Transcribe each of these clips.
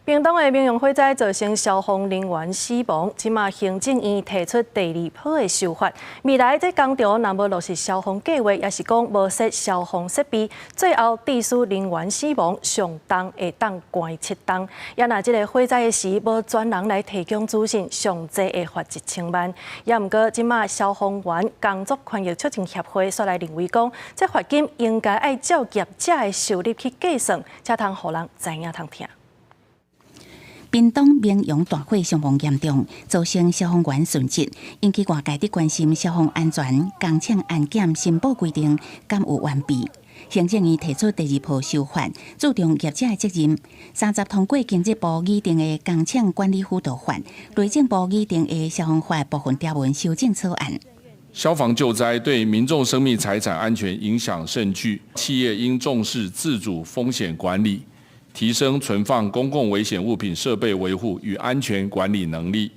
屏東的明陽火災造成消防人員死亡，這馬行政院提出第二波的修法。未來這工廠若無落實消防計劃，抑是講無設消防設備，最後致使人員死亡，上重會當關7冬。也若這个火災的時無專人來提供資訊，上濟會罰1000萬。也毋過，這馬消防員工作權益促進協會煞來認為講，這罰金應該愛照業者的收入去計算，才通予人知影通聽。屏東明陽大火傷亡嚴重，造成消防員殉職，引起外界的關心消防安全、工廠安檢申報規定敢有完備。行政院提出第二波修法，注重業者的責任。30通過經濟部擬定的工廠管理輔導法，內政部擬定的消防法部分條文修正草案。消防救災對民眾生命財產安全影響甚巨，企業應重視自主風險管理，提升存放公共危險物品設備維護與安全管理能力，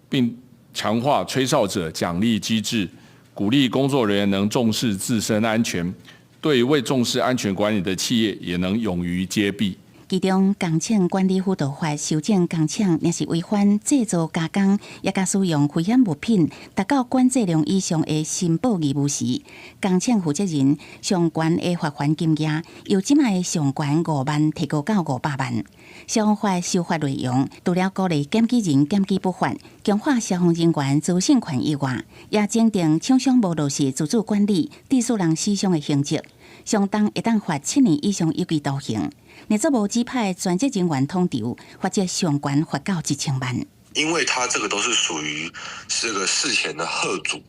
並強化吹哨者獎勵機制，鼓勵工作人員能重視自身安全。對未重視安全管理的企業，也能勇於揭弊。其中，工廠管理輔導法修正工廠，若是違反製造加工，抑佮使用危險物品達到管制量以上的申報義務時，工廠負責人上懸的罰鍰金額由這擺的上懸5萬提高到500萬。消防法修法內容，除了鼓勵檢舉人檢舉不罰，強化消防人員資訊權以外，也增訂廠商無落實自主管理，致使人死傷的刑責，上重會當罰7年以上有期徒刑。若做無指派專職人員統籌，或者上懸罰到1000萬。因為他這個都是屬於這個事前的嚇阻，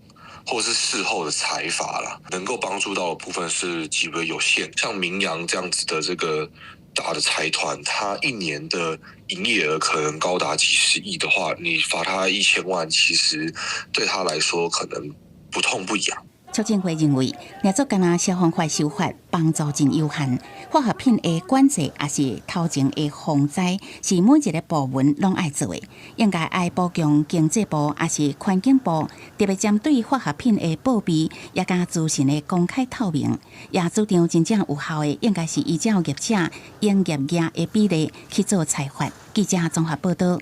或是事後的裁罰啦，能夠幫助到的部分是極為有限。像明陽這樣子的這個大的財團，他一年的營業額可能高達幾十億的話，你罰他1000萬，其實對他來說可能不痛不癢。促進會認為，若做干焦消防法修法幫助真有限，化學品的管制抑是頭前的防災，是每一个部門攏愛做的，應該愛補強經濟部抑是環境部，特別針對化學品的報備，抑佮資訊的公開透明，也主張真正有效的，應該是依照業者營業額的比例去做裁罰。記者綜合報道。